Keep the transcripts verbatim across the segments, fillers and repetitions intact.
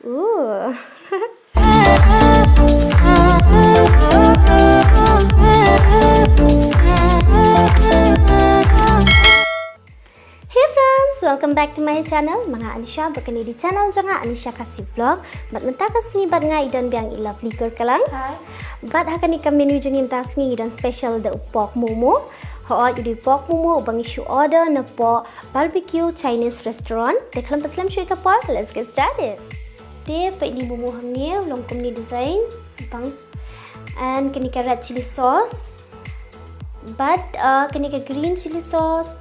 Ooh. Hey friends, welcome back to my channel. Ma nga Anisha, bad kane dei channel jong nga, Anisha Khasi Vlog. Bad mynta ka sngi bad nga i don biang i lovely Kurkalang. Hi. Bad ha kane ka menu jong ngi mynta ka sngi i don special da u pork momo. Hooid, i dei pork momo uba ngi shu order napoh Barbecue Chinese Restaurant. Te khlem pat slem shuh ïa ka por, let's get started. Te peit i momo hangne, long kumne design, bang. And kane ka red chili sauce. Bad, uh, kane ka green chili sauce.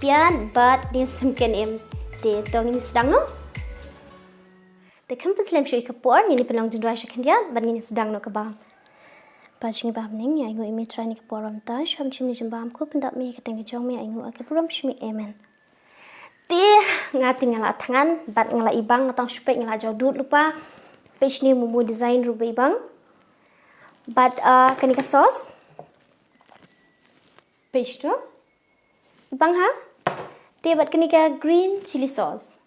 Piat, bad ne sngewsih em. Te to ngin sdang noh. Te khlem pat slem shuh ïa ka por, ngin ïa pynlong jingduwai sha khyndiat, bad ngin ïa sdang noh ka bam. Kpa jong ngi ba ha bneng, ïa ainguh ïa me Trai ha kane ka por ba mynta, sha bynta jong me jong bam, ko pyndap me, ka kyrteng ka jong me, ïa ainguh ha ka burom jong me, amen. Te, nga te nga la thngan, bad nga la ibang, nga tang shu peit nga la jaw dud lypa. Peit shane momo design ruh ba ibang. Bad, uh, kane ka sauce. Peit to. Ibang ha? Te bad kane ka green chili sauce.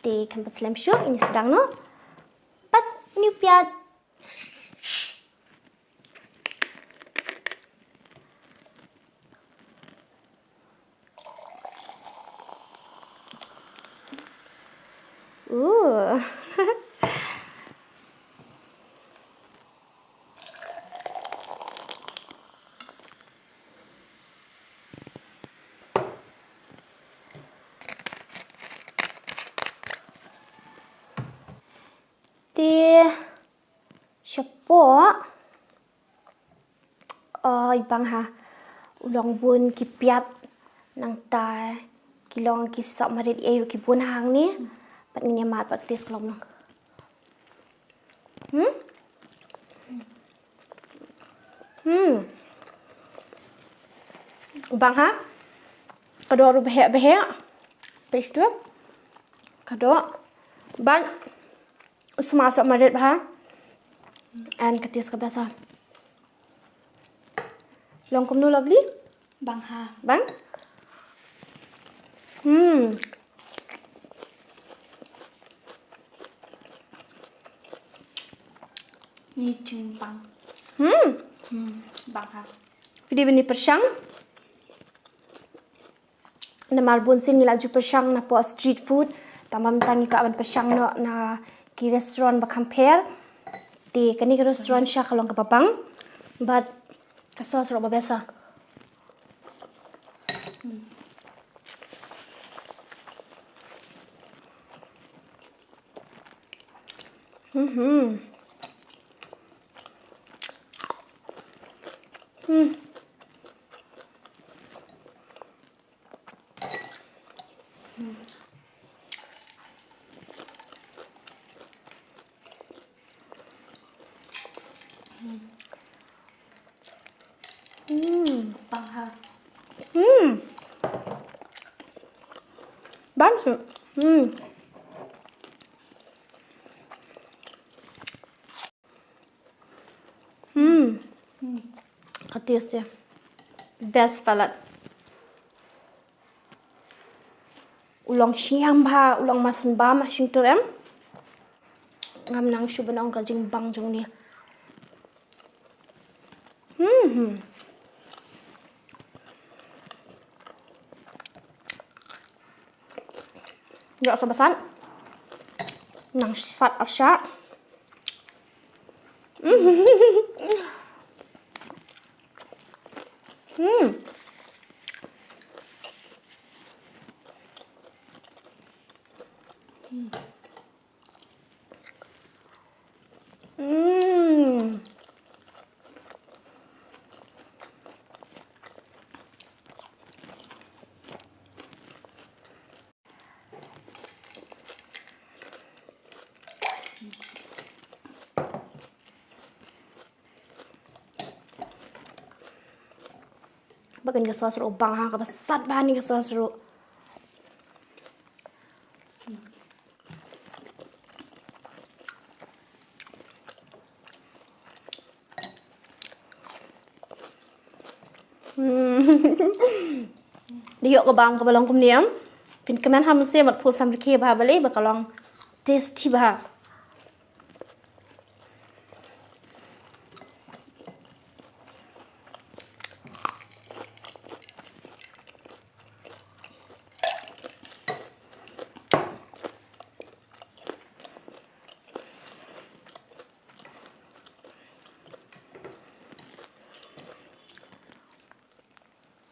Te khlem pat slem shuh, ngin ïa sdang noh. Bad une u piat. Ooh. Te shapoh, oh, ibang ha, u long bun ki piat, nangta ki long ki sop marit ei ruh ki bun hangne. Bad ngin ïa mad bad test ka long kumno. Hmm? Hmm. Bang ha? Ka doh ruh bheh bheh. Peit to. Ka doh. Bad u sma sop marit bha. And ka taste ka best ha. Long kumno, lovely? Bang ha. Bang? Hmm. Ni jingbang. Hmm. Hmm, bang ha. Phi dei ban ïa pyrshang. Namar bun sien ngi la ju pyrshang napoh street food. Tangba mynta ngi kwah ban pyrshang noh na ki restaurant ba kham pher. Te kane ka restaurant shisha ka long kaba bang. Bad ka sauce ruh ba best ha. Mhm. Hmm. Hmm. Bang ha. Hmm. Bang sih. Hmm. Hmm. Ka taste ïa. Best palat. U long sngewbha, u long masan bam ha shyntur em. Ngam nang shu ban ong ka jingbang jong une. Hmm. Ïoh sa ba sat. Nang sat arshah. Hmm. Hmm. Ba kane ka sauce ruh bang ha, kaba sat bha kane ka sauce ruh. Hmm. Dei ïoh ka bam kaba long kumne em. Phin kmen ha mynsiem bad phu sam rkhie bha balei ba ka long Tasty bha.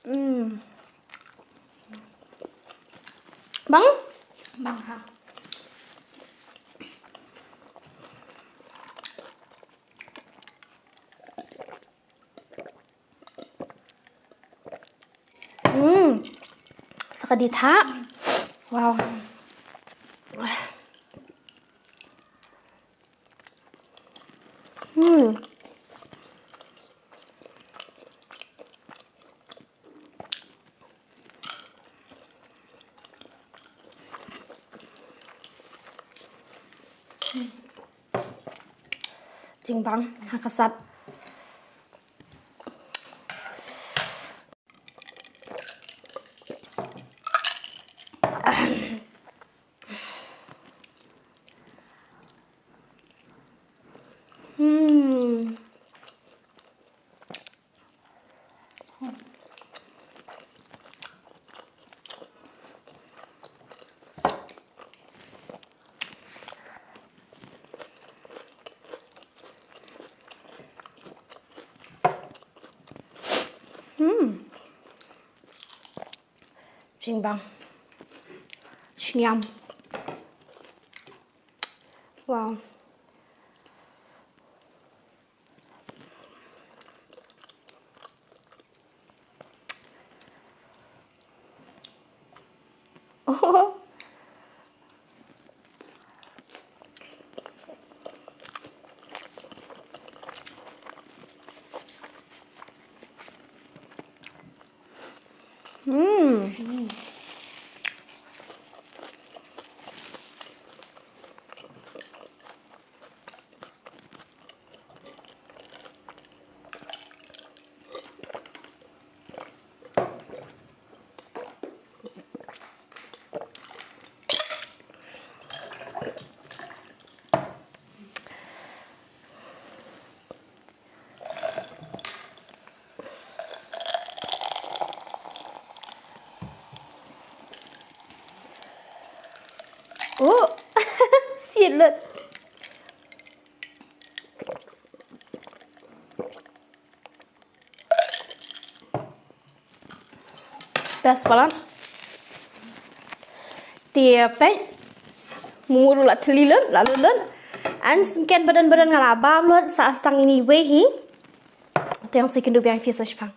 Hmm. Bang? Bang ha. Hmm. Sa ka di tha. Wow. Hmm. Jingbang ha ka sat. Hmm. Hmm. Jingbang. Sniam. Wow. Oh. Hmm. Oh, siat lut. Best palat. Te peit. Mumur la thli lut, la lut lut. An sngewken badan badan nga la bam lut sa stang ini wei hi. Te ong sa kynduh biang phi sa shipang.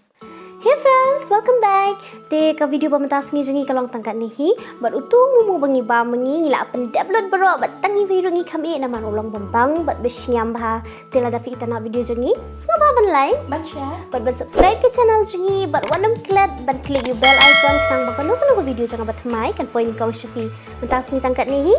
Hey friends, welcome back. Te ka video ba mynta sngi jong ngi ka long tang katne hi. Bad utu u mumur ba ngi bam ma ngi, ngi la pyndep lut baroh bad tang ini wei ruh ngi kham ïeh namar u long bym bang bad ba sniam bha. Te lada phi itynnad video jong ngi, sngewbha ban like, ban share bad ban subscribe ka channel jong ngi bad wat nym klet ban click ïa u bell icon khnang ba kano kano ka video jong nga ba thymmai kan poi nyngkong sha phi. Mynta sngi tang katne hi.